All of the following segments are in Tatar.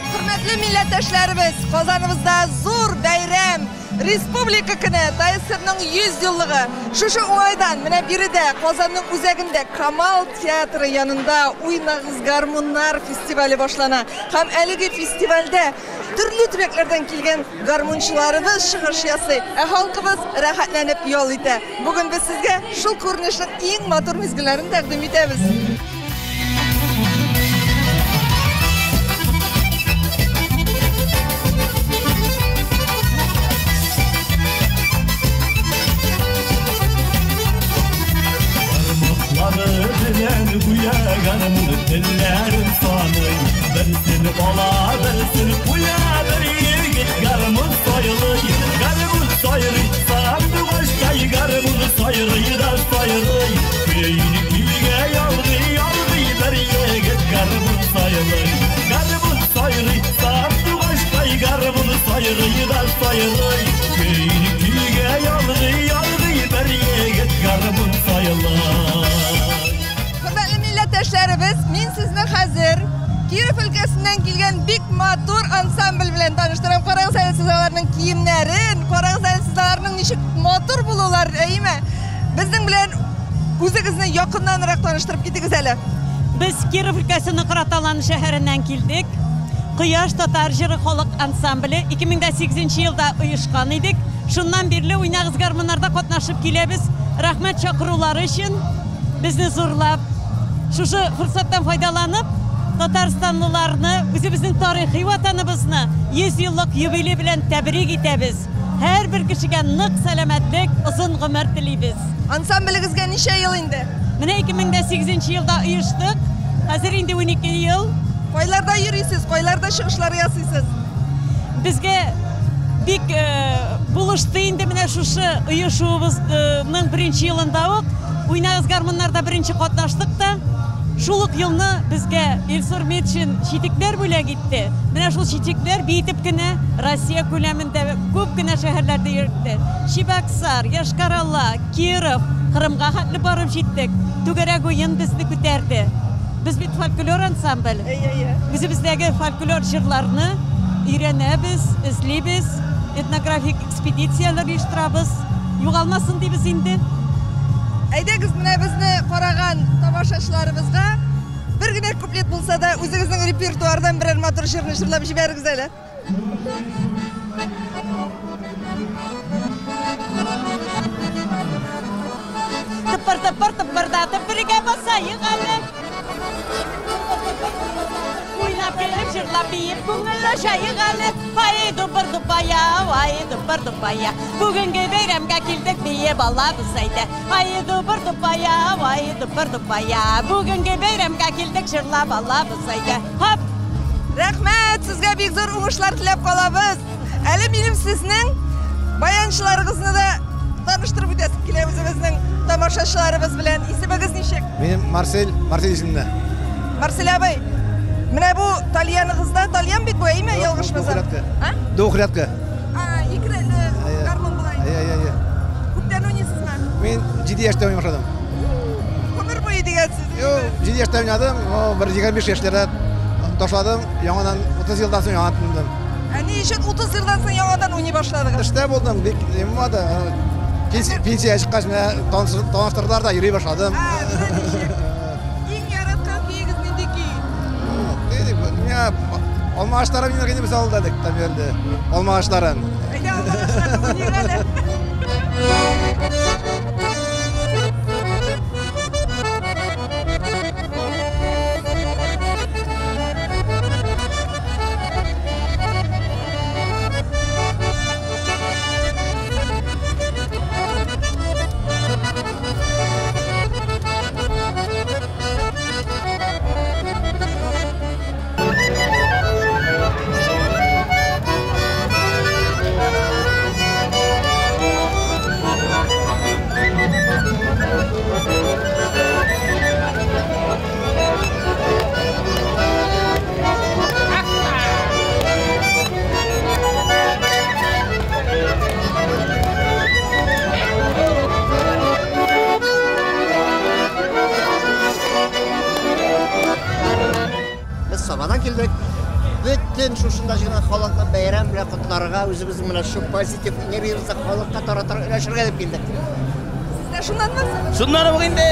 Хөрмәтле милләттәшләребез, Казаныбызда зур бәйрәм, Республика көне, ТАССРның 100 еллыгы. Шушы уңайдан менә биредә Казанның үзәгендә Камал театры янында Уйнагыз гармуннар фестивале башлана. Һәм әлеге фестивальдә төрле төбәкләрдән килгән гармунчыларыбыз чыгыш ясый, ә халкыбыз рәхәтләнеп ял итә. Бүген без сезгә шул күренешнең иң матур мизгелләрен тәкъдим итәбез. Бармаклары белән гүя гармун телләрен саный. Берсен ала, берсен куя, бер егет гармун сайлый. Гармун сайрый, сандугачтай гармун сайрый да сайрый. Көйне көйгә ялгый, ялгый бер егет гармун сайлый. Гармун сайрый, сандугачтай гармун сайрый да сайрый. Көйне көйгә ялгый, ялгый бер егет гармун сайлый. Хөрмәтле милләттәшләребез, мин сезне хәзер Киров өлкәсеннән килгән бик матур ансамбль белән таныштырам. Карагыз әле сез аларның киемнәрен, карагыз әле сез аларның ничек матур булуларын, әйеме? Безнең белән үзегезне якыннанрак таныштырып китегез әле. Без Киров өлкәсе Нократ Аланы шәһәреннән килдек. Кояш татар җыры халык ансамбле 2008 елда оешкан идек. Шуннан бирле Уйнагыз гармуннарда катнашып киләбез. Рәхмәт чакырулары өчен безне зурлап, шушы форсаттан файдаланып, татарстанлыларны, үзебезнең тарихи ватаныбызны 100 еллык юбилей белән тәбрик итәбез. Һәрбер кешегә нык сәламәтлек, озын гомер телибез. Ансамблегезгә ничә ел инде? Менә 2008 елда оештык. Хәзер инде 12 ел. Кайларда йөрисез, кайларда чыгышлар ясыйсыз? Безгә бик булышты инде менә шушы оешуыбызның беренче елында ук. Уйнагыз гармуннарда беренче катнаштык та. Шул ук елны безгә Илсур Метшин читекләр бүләк итте. Менә шул читекләр биетеп кенә Россия күләмендә күп кенә шәһәрләрдә йөртте. Чебоксар, Йошкар-Ола, Киров, Кырымга хәтле барып җиттек. Түгәрәк уен безне күтәрде. Без бит фольклор ансамбль. Үзебездәге фольклор җырларны өйрәнәбез, эзлибез, этнографик экспедицияләр оештырабыз. Югалмасын дибез инде. Әйдәгез, менә безне караган тамашачыларыбызга бер генә куплет булса да үзегезнең репертуардан берәр матур җырны җырлап җибәрегез әле. Тыпыр тыпыр тыпырдатып бергә басайык әле. Уйнап килеп җырлап биеп күңел ачайык әле. Ай дупыр дупая, ай дупыр дупая. Бүгенге бәйрәмгә килдек биеп алабыз әйдә. Ай дупыр дупая, ай дупыр дупая. Бүгенге бәйрәмгә килдек җырлап алабыз әйдә. Хоп! Рәхмәт, сезгә бик зур уңышлар теләп калабыз. Әле минем сезнең баянчыларыгызны да таныштырып үтәсем килә үзебезнең тамашачыларыбыз белән. Исемегез ничек? Минем Марсель, Марсель исемле. Марсель абый, менә бу тальяныгызда, тальян бит бу, әйме, ялгышмасам? Двухрядка. А? Двухрядка. А, ике рәтле гармун була инде. Әйе, әйе, әйе. Күптән уйныйсызмы? Мин 7 яшьтә уйный башладым. Гомер буе дигән сүз. Юк, 7 яшьтә уйнадым, бер 25 яшьләрдә ташладым, яңадан 30 елдан соң яңадан тотындым. Ә ни өчен 30 елдан соң яңадан уйный башладыгыз? Эштә булдым, бик ни булмады. Пенсия чыккач, менә таныштырдылар да йөри башладым. Иң яраткан көегез нинди көй? Миңа алма агачлары минем генә мисал да дип тәмле. Алма агачларын. Әйдә, алма агачларын уйныйк әле. Без Сабадан килдек. Бөтен шушында җыйган халыкны бәйрәм белән котларга, үзебезнең менә шу позитив энергиябезне халыкка таратырга, өләшергә дип килдек. Сез дә шуннанмы? Шуннан ук инде.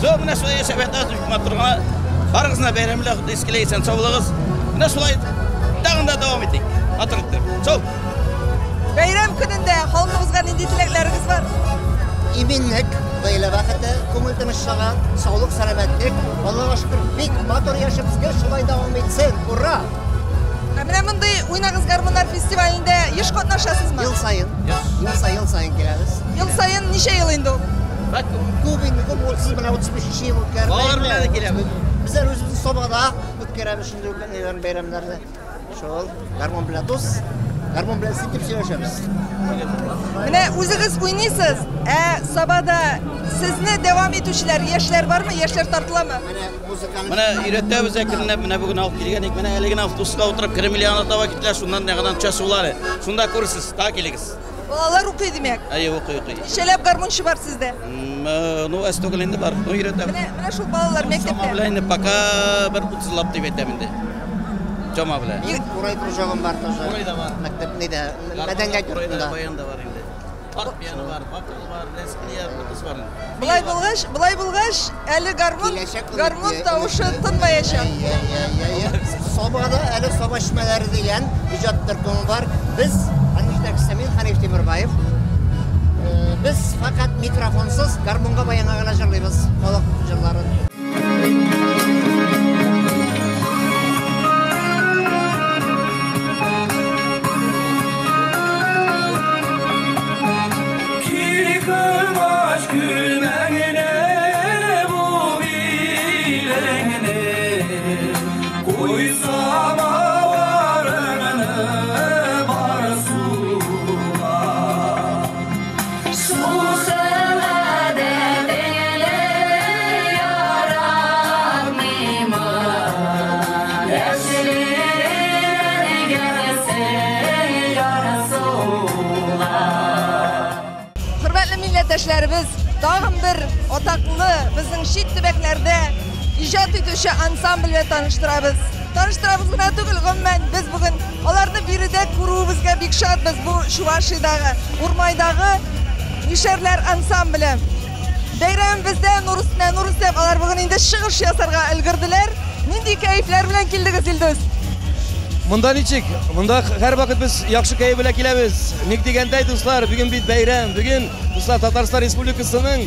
Зо менә шулай яшәп ятабыз, бик матур гына. Барыгызны бәйрәм белән котлыйс, исән сау булыгыз. Менә шулай тагын да дәвам итик. Матур итеп. Сау. Бәйрәм көнендә халкыбызга нинди теләкләрегез бар? Иминлек, гаилә бәхете, күңел тынычлыгы, саулык, сәламәтлек. Аллага шөкер, бик матур яшибез, гел шулай дәвам итсен. Ура! Ә менә мондый Уйнагыз гармуннар фестивалендә еш катнашасызмы? Ел саен. Ел саен киләбез. Ел саен ничә ел инде ул? Күп инде, күп, 30 менә 35 ел үткәрдек. Балалар белән дә киләбез. Без үзебез Сабада үткәрәбез шундый бәйрәмнәрне. Шул, гармун белән дус, гармун белән син дип сөйләшәбез. Менә үзегез уйныйсыз, ә Сабада сезне дәвам итүчеләр, яшьләр бармы? Яшьләр тартыламы? Менә музыканы Менә өйрәтәбез әкренләп, менә бүген алып килгән идек. Менә әле генә автобуска утырып Кремль янына таба киттеләр, шуннан яңадан төшәсе. Шунда күрерсез, тагы килегез. Балалар укый димәк. Әйе, укый, укый. Ничәләп гармунчы бар сездә? Ну, әз түгел инде бар. Ну, өйрәтәбез. Менә шул балалар Чама мәктәптә. белән инде пока бер 30лап дип әйтәм инде. Чама белән. Курай кружогым бар тоже. Курай да бар. Мәктәп нидә, мәдәният Курай да, йортында. баян да бар инде. Фортепиано бар, вокал бар, лезгия, бөтенесе бар инде. Болай булгач, болай булгач, әле гармун, гармун тавышы тынмаячак. Сабада әле Саба чишмәләре дигән иҗат төркеме бар. Без, аның җитәкчесе мин, Ханиф Тимербаев. Без фақат микрофонсыз гармунга баянга гына җырлыйбыз халык җырларын. Хөрмәтле милләттәшләребез, тагын бер атаклы безнең чит төбәкләрдә иҗат итүче ансамбль белән таныштырабыз. Таныштырабыз гына түгел, гомумән без бүген аларны биредә күрүебезгә бик шатбыз. Бу Чувашиядагы, Урмайдагы Мишәрләр ансамбле. Бәйрәм бездә нур өстенә нур өстәп, алар бүген инде чыгыш ясарга өлгерделәр. Нинди кәефләр белән килдегез, Илдус? Монда ничек? Монда һәр вакыт без яхшы кәеф белән киләбез. Ник дигәндәй, дуслар, бүген бит бәйрәм. Бүген, дуслар, Татарстан Республикасының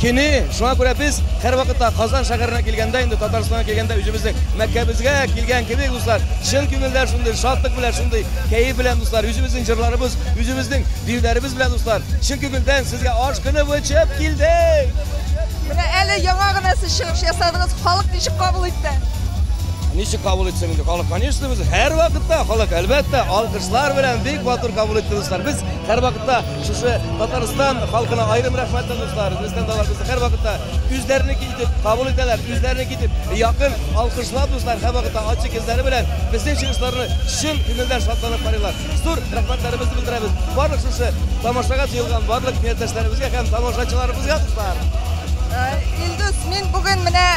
көне. Шуңа күрә без һәр вакытта Казан шәһәренә килгәндә, инде Татарстанга килгәндә үзебезнең мәктәбебезгә килгән кебек, дуслар, чын күңелдән шундый шатлык белән, шундый кәеф белән, дуслар, үзебезнең җырларыбыз, үзебезнең биюләребез белән, дуслар, чын күңелдән сезгә ашкынып очып килдек. Менә әле яңа гына сез чыгыш ясадыгыз, халык ничек кабул итте? Ничек кабул итсен инде халык? Конечно, без һәр вакытта халык, әлбәттә, алкышлар белән бик матур кабул итте, дуслар. Без һәр вакытта шушы Татарстан халкына аерым рәхмәтле, дуслар. Бездән алар безне һәр вакытта үзләренеке итеп кабул итәләр, үзләренеке итеп якын алкышлап, дуслар, һәр вакытта ачык йөзләре белән безнең чыгышларны чын күңелдән шатланып карыйлар. Зур рәхмәтләребезне белдерәбез барлык шушы тамашага җыелган барлык милләттәшләребезгә һәм тамашачыларыбызга, дуслар. Илдус, мин бүген менә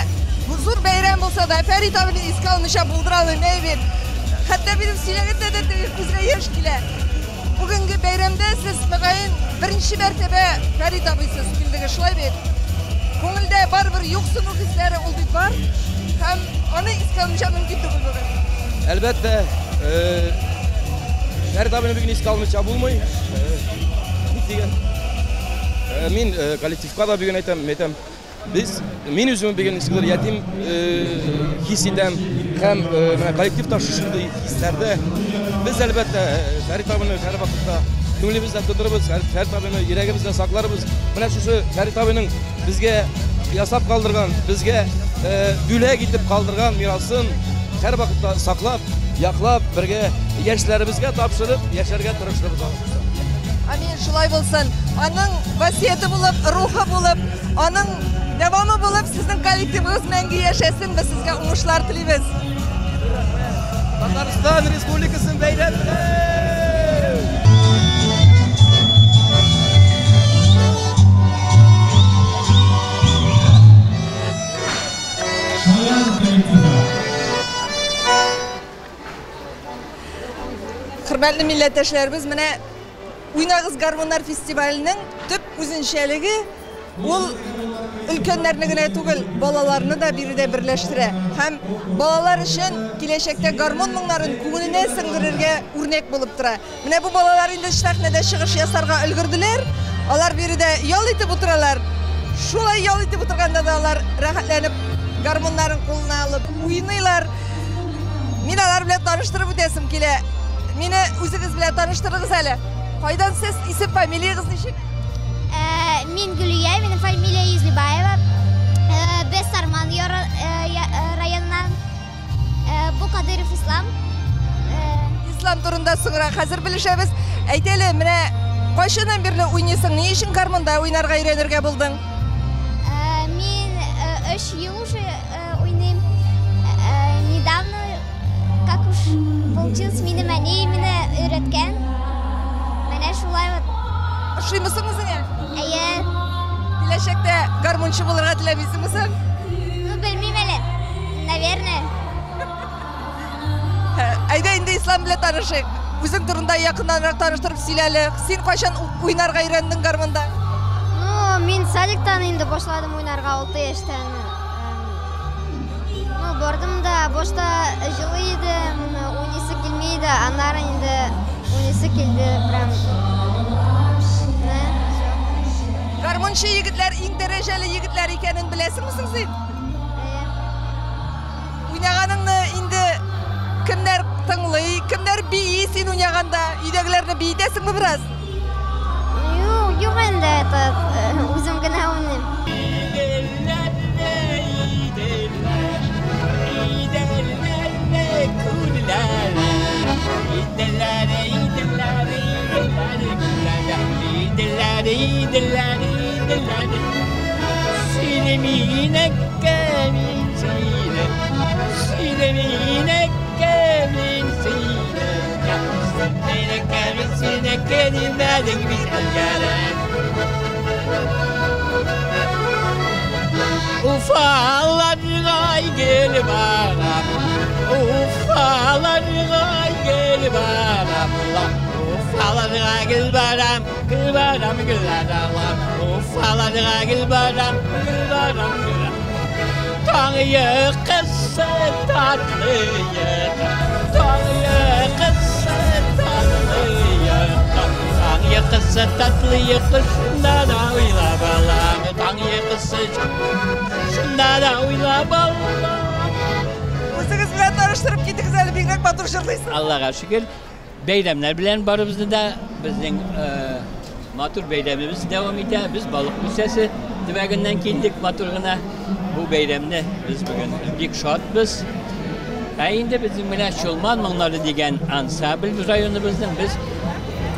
бу зур бәйрәм булса да, Фәрит абыйны искә алмыйча булдыра алмыйм, әй бит. Хәтта минем сөйләгәндә дә теге күзгә яшь килә. Бүгенге бәйрәмдә сез мөгаен беренче мәртәбә Фәрит абыйсыз килдегез, шулай бит? Күңелдә барыбер юксыну хисләре ул бит бар. Һәм аны искә алмыйча мөмкин түгел бүген. Әлбәттә, Фәрит абыйны бүген искә алмыйча булмый. Ник дигән? Мин коллективка да бүген әйтәм, әйтәм. Без, мин үзем бүген ничектер ятим хис итәм һәм менә коллектив та шушындый хисләрдә. Без әлбәттә Фәрит абыйны һәрвакытта күңелебездә тотырбыз, Фәрит абыйны йөрәгебездә сакларбыз. Менә шушы Фәрит абыйның безгә ясап калдырган, безгә бүләк итеп калдырган мирасын һәрвакытта саклап, яклап, бергә яшьләребезгә тапшырып яшәргә тырышырбыз. Амин, шулай булсын. Аның васияте булып, рухы булып, аның дәвамы булып, сезнең коллективыгыз мәңге яшәсен, без сезгә уңышлар телибез. Татарстан Республикасын бәйрәм белән! Хөрмәтле милләттәшләребез, менә Уйнагыз гармуннар фестиваленең төп үзенчәлеге ул өлкәннәрне генә түгел, балаларны да биредә берләштерә. Һәм балалар өчен киләчәктә гармун моңнарын күңеленә сеңдерергә үрнәк булып тора. Менә бу балалар инде сәхнәдә чыгыш ясарга өлгерделәр. Алар биредә ял итеп утыралар. Шулай ял итеп утырганда да алар рәхәтләнеп гармуннарын кулына алып уйныйлар. Мин алар белән таныштырып үтәсем килә. Мине үзегез белән таныштырыгыз әле. Кайдан сез? Исем, фамилиягез ничек? Мин Гөлия, минем фамилия Юзлибаева. Без Сарман районыннан. Бу Кадыров Ислам. Ислам турында соңрак хәзер белешәбез. Әйт әле, менә кайчаннан бирле уйныйсың? Ни өчен гармунда уйнарга өйрәнергә булдың? Мин 3 ел уже уйныйм. Недавно, как уж получилось, минем әни мине өйрәткән. Менә шулай вот. Ошыймы соң үзеңә? Әйе. Киләчәктә гармунчы булырга теләмисеңме соң? Ну, белмим әле. Наверное. Әйдә инде Ислам белән танышыйк. Үзең турында якыннанрак таныштырып сөйлә әле. Син кайчан уйнарга өйрәндең гармунда? Ну, мин садиктан инде башладым уйнарга 6 яшьтән. Ну, бардым да, башта җылы идем, уйныйсы килми иде, аннары инде уйныйсы килде, прям. Гармунчы егетләр иң дәрәҗәле егетләр икәнен беләсеңме соң син? Уйнаганыңны инде кемнәр тыңлый, кемнәр бии син уйнаганда? Өйдәгеләрне биетәсеңме бераз? Юк, юк инде, это үзем генә уйныйм. Ufalarına gel bana, ufalarına gel bana, ufalarına gel bana, gel bana, gel bana, ufalarına gel bana, gel bana, gel. Tanrı kızı tatlı Tanrı kızı tatlı Tanrı kızı tatlı şunda da uyla bala, Tanrı kızı şunda da uyla bala. Үзегез белән таныштырып китегез әле, бигрәк матур җырлыйсыз. Аллага шөкер, бәйрәмнәр белән барыбызны да безнең матур бәйрәмебез дәвам итә. Без Балык Бистәсе төбәгеннән килдек матур гына. Бу бәйрәмне без бүген бик шатбыз. Ә инде безнең менә Чулман моңнары дигән ансамбль районыбызның без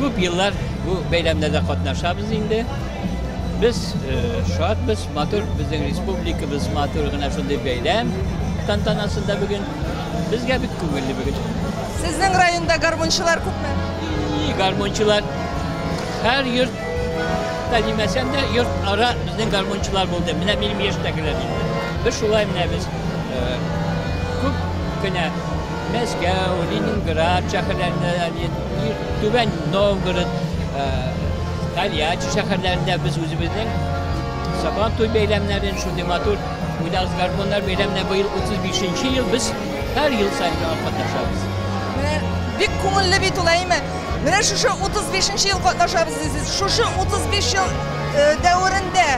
күп еллар бу бәйрәмнәрдә катнашабыз инде. Без шатбыз, матур безнең республикабыз матур гына шундый бәйрәм тантанасында бүген безгә бик күңелле бүген. Сезнең районда гармунчылар күпме? Гармунчылар һәр йорт та димәсәм дә, йорт ара безнең гармунчылар булды. Менә минем яшьтәгеләр инде. Без шулай менә без күп кенә Мәскәү, Ленинград шәһәрләрендә, Түбән Новгород, Тольятти шәһәрләрендә без үзебезнең Сабан туй бәйрәмнәрен, шундый матур Уйнагыз гармуннар бәйрәменә быел 35 ел без һәр ел саен катнашабыз. Менә Бик күңелле бит ул, әйме? Менә шушы 35 ел катнашабыз дисез. Шушы 35 ел дәверендә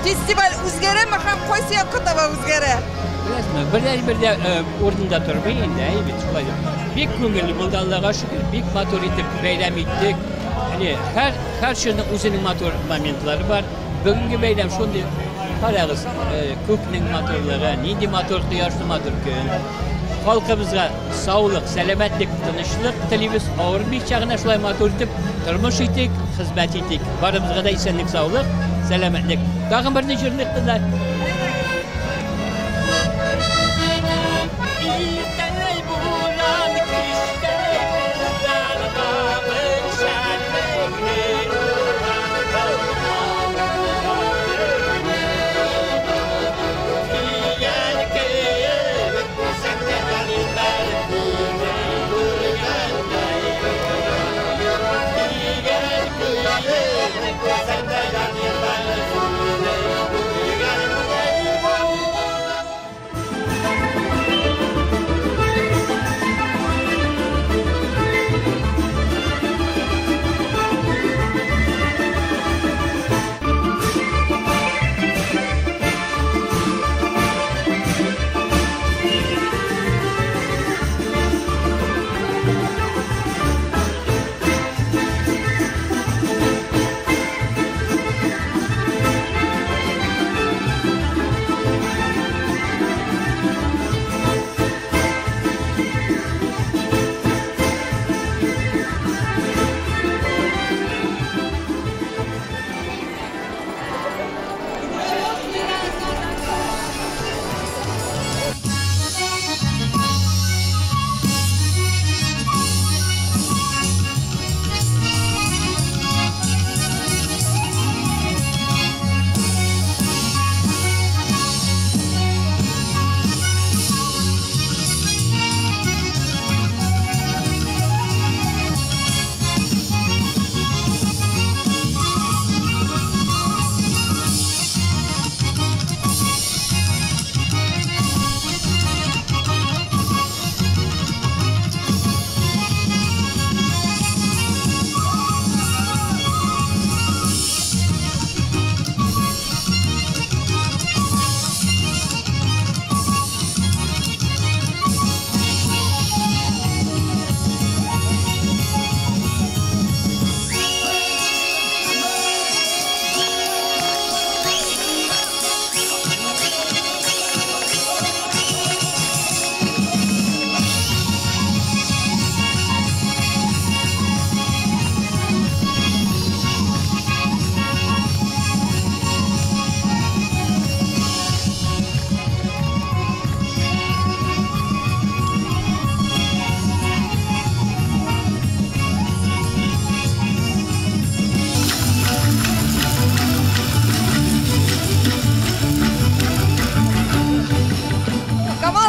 фестиваль үзгәрәме һәм кайсы якка таба үзгәрә? Беләсезме, бер дә урында тормый инде, әй бит шулай. Бик күңелле булды, Аллага шөкер, бик матур итеп бәйрәм иттек. Әле һәр чорның үзенең матур моментлары бар. Бүгенге бәйрәм шундый, карагыз, күкнең матурлыгы, нинди матур кояшлы матур көн. Халкыбызга саулык, сәламәтлек, тынычлык телибез. Авырмыйча гына шулай матур итеп тормыш итик, хезмәт итик. Барыбызга да исәнлек, саулык, сәламәтлек. Тагын берне җырлыйк, кызлар.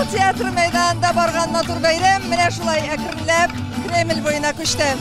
Театр мәйданында барган матур бәйрәм менә шулай әкренләп Кремль буена күчте.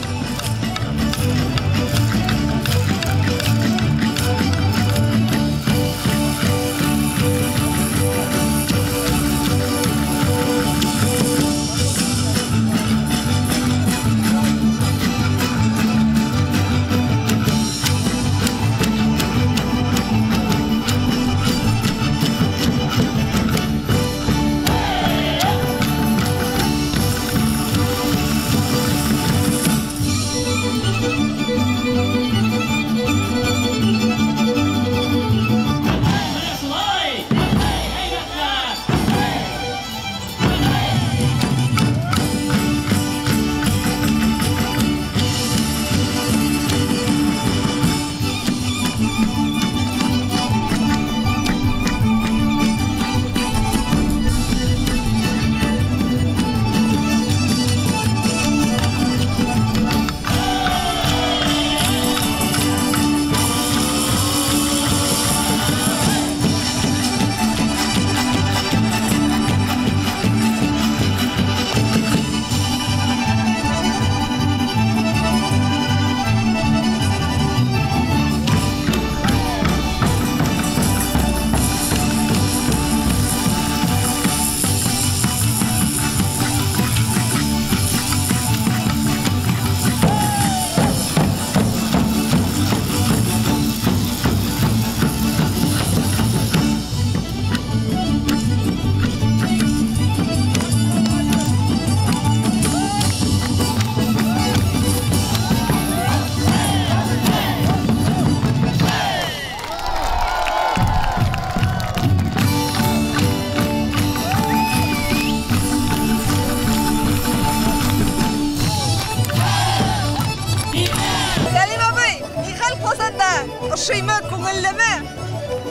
Ошыймы, күңеллеме?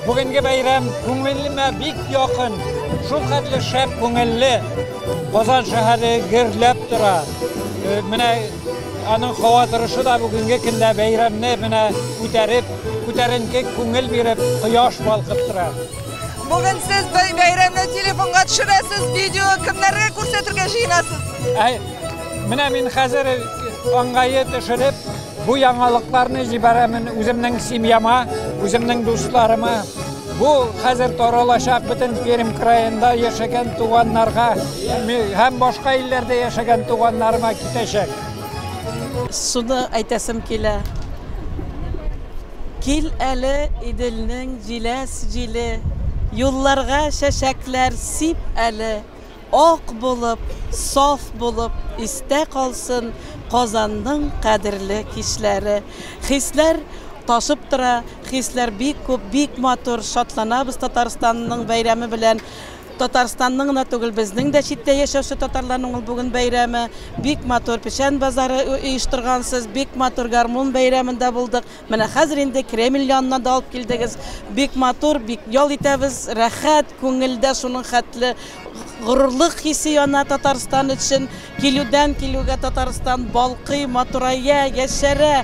Бүгенге бәйрәм күңелемә бик якын. Шул хәтле шәп күңелле. Казан шәһәре гөрләп тора. Менә аның һава торышы да бүгенге көндә бәйрәмне менә күтәреп, күтәренке күңел биреп, кояш балкып тора. Бүген сез бәйрәмне телефонга төшерәсез, видео кемнәргә күрсәтергә җыенасыз? Менә мин хәзер аңгайы төшереп, бу яңалыкларны җибәрәмен үземнең семьяма, үземнең дусларыма. Бу хәзер таралачак бөтен Пермь краенда яшәгән туганнарга һәм башка илләрдә яшәгән туганнарыма китәчәк. Шуны әйтәсем килә. Кил әле Иделнең җиләс җиле, юлларга чәчәкләр сип әле, ак булып, саф булып истә калсын Казанның кадерле кичләре. Хисләр ташып тора, хисләр бик күп, бик матур, шатланабыз Татарстанның бәйрәме белән. Татарстанның гына түгел, безнең дә читтә яшәүче татарларның ул бүген бәйрәме. Бик матур печән базары оештыргансыз, бик матур гармун бәйрәмендә булдык. Менә хәзер инде Кремль янына да алып килдегез. Бик матур, бик ял итәбез, рәхәт, күңелдә шуның хәтле горурлык хисе яна Татарстан өчен. Килүдән килүгә Татарстан балкый, матурая, яшәрә.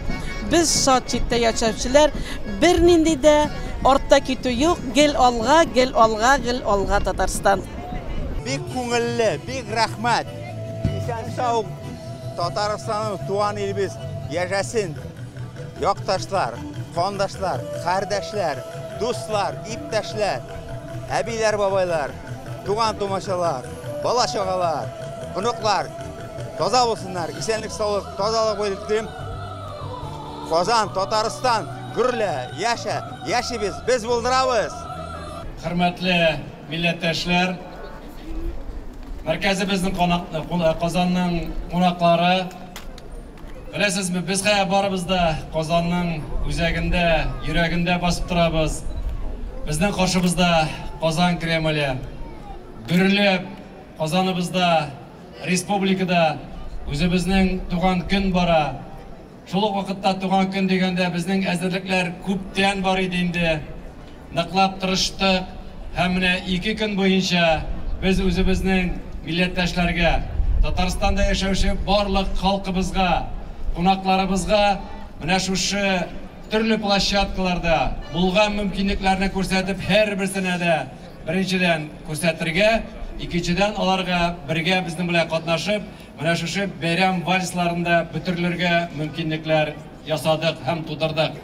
Без шат читтә яшәүчеләр, бернинди дә артта китү юк, гел алга, гел алга, гел алга Татарстан. Бик күңелле, бик рәхмәт. Исән сау Татарстаныбыз, туган илебез яшәсен. Якташлар, кандашлар, кардәшләр, дуслар, иптәшләр, әбиләр, бабайлар, туган тумачалар, бала чагалар, оныклар таза булсыннар, исәнлек, саулык, тазалык булып телим. Казан, Татарстан, гөрлә, яшә, яшибез, без булдырабыз. Хөрмәтле милләттәшләр, мәркәзебезнең Казанның кунаклары, беләсезме, без хәзер барыбыз да Казанның үзәгендә, йөрәгендә басып торабыз. Безнең каршыбызда Казан Кремле. Гөрләп Казаныбызда, республикада үзебезнең туган көн бара. Шул ук вакытта туган көн дигәндә безнең әзерлекләр күптән бар иде инде. Ныклап тырыштык һәм менә 2 көн буенча без үзебезнең милләттәшләргә, Татарстанда яшәүче барлык халкыбызга, кунакларыбызга менә шушы төрле площадкаларда булган мөмкинлекләрне күрсәтеп, һәрберсенә дә беренчедән күрсәтергә, икенчедән аларга бергә безнең белән катнашып, менә шушы бәйрәм вальсларында бөтерелергә мөмкинлекләр ясадык һәм тудырдык.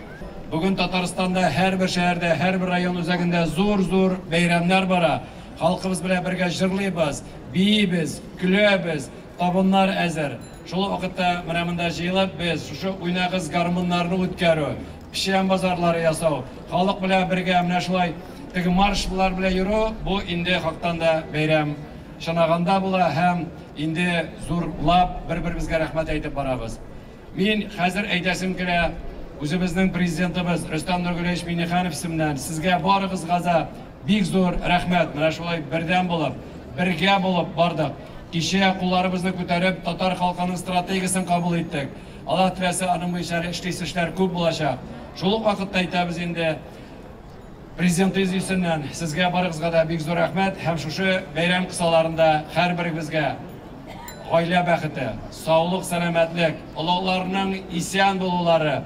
Бүген Татарстанда һәрбер шәһәрдә, һәрбер район үзәгендә зур-зур бәйрәмнәр бара. Халкыбыз белән бергә җырлыйбыз, биибез, көләбез, табыннар әзер. Шул вакытта менә монда җыелып без шушы уйнагыз гармуннарны үткәрү, печән базарлары ясау, халык белән бергә менә шулай теге маршлар белән йөрү, бу инде хактан да бәйрәм чынаганда була һәм инде зурлап бер-беребезгә рәхмәт әйтеп барабыз. Мин хәзер әйтәсем килә, үзебезнең президентыбыз Рөстәм Нургалиевич Миңнеханов исеменнән сезгә барыгызга да бик зур рәхмәт. Менә шулай бердәм булып, бергә булып бардык. Кичә кулларыбызны күтәреп татар халкының стратегиясен кабул иттек. Аллаһ теләсә, аның буенча эшлисе эшләр күп булачак. Шул ук вакытта әйтәбез инде, президентыбыз исеменнән сезгә барыгызга да бик зур рәхмәт һәм шушы бәйрәм кысаларында һәрберебезгә гаилә бәхете, саулык, сәламәтлек, олугларның исән булулары,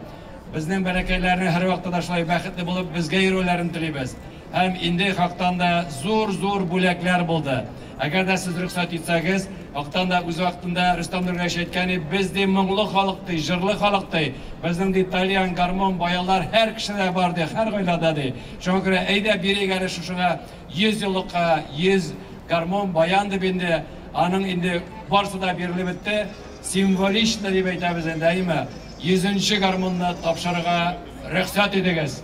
безнең бәләкәйләрнең һәрвакытта да шулай бәхетле булып безгә йөрүләрен телибез. Һәм инде хактан да зур-зур бүләкләр булды. Әгәр дә сез рөхсәт итсәгез, хактан да үз вакытында Рөстәм Нургалиевич әйткән, без ди моңлы халык ди, җырлы халык ди, безнең ди тальян, гармун, баялар һәр кешедә бар ди, һәр гаиләдә ди. Шуңа күрә әйдә бирик әле шушыга 100 еллыкка 100 гармун, баян дип инде, аның инде барсы да бирелеп бетте. Символично дип әйтәбез инде, әйме? 100нче гармунны тапшырырга рөхсәт итегез.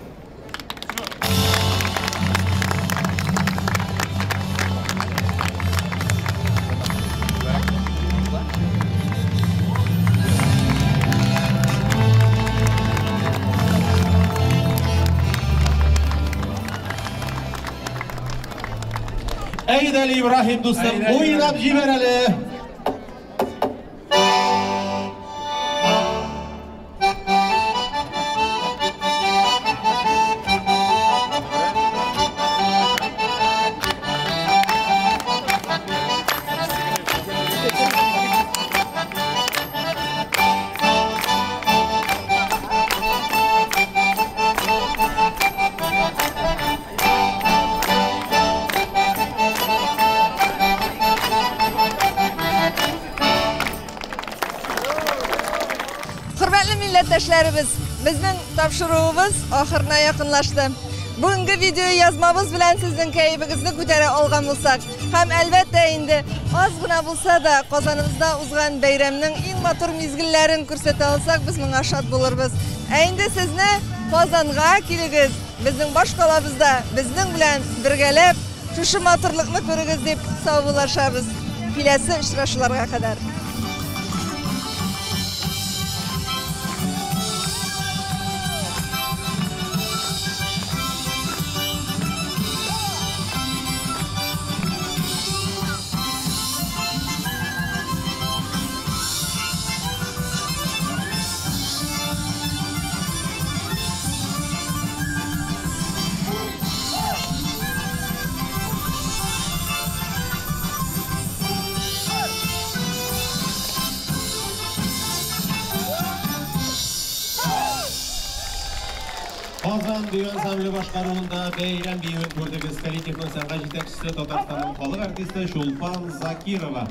Әйдәле, Ибраһим дустым, уйнап җибәр әле. Хөрмәтле милләттәшләребез, безнең тапшыруыбыз ахырына якынлашты. Бүгенге видео язмабыз белән сезнең кәефегезне күтәрә алган булсак һәм әлбәттә инде аз гына булса да Казаныбызда узган бәйрәмнең иң матур мизгелләрен күрсәтә алсак, без моңа шат булырбыз. Ә инде сезне Казанга килегез, безнең баш калабызда безнең белән бергәләп шушы матурлыкны күрегез дип саубуллашабыз. Киләсе очрашуларга кадәр. Казан бию ансамбле башкаруында бәйрәм биюен күрдегез. Коллективның сәнгать җитәкчесе Татарстанның халык артисты Чулпан Закирова.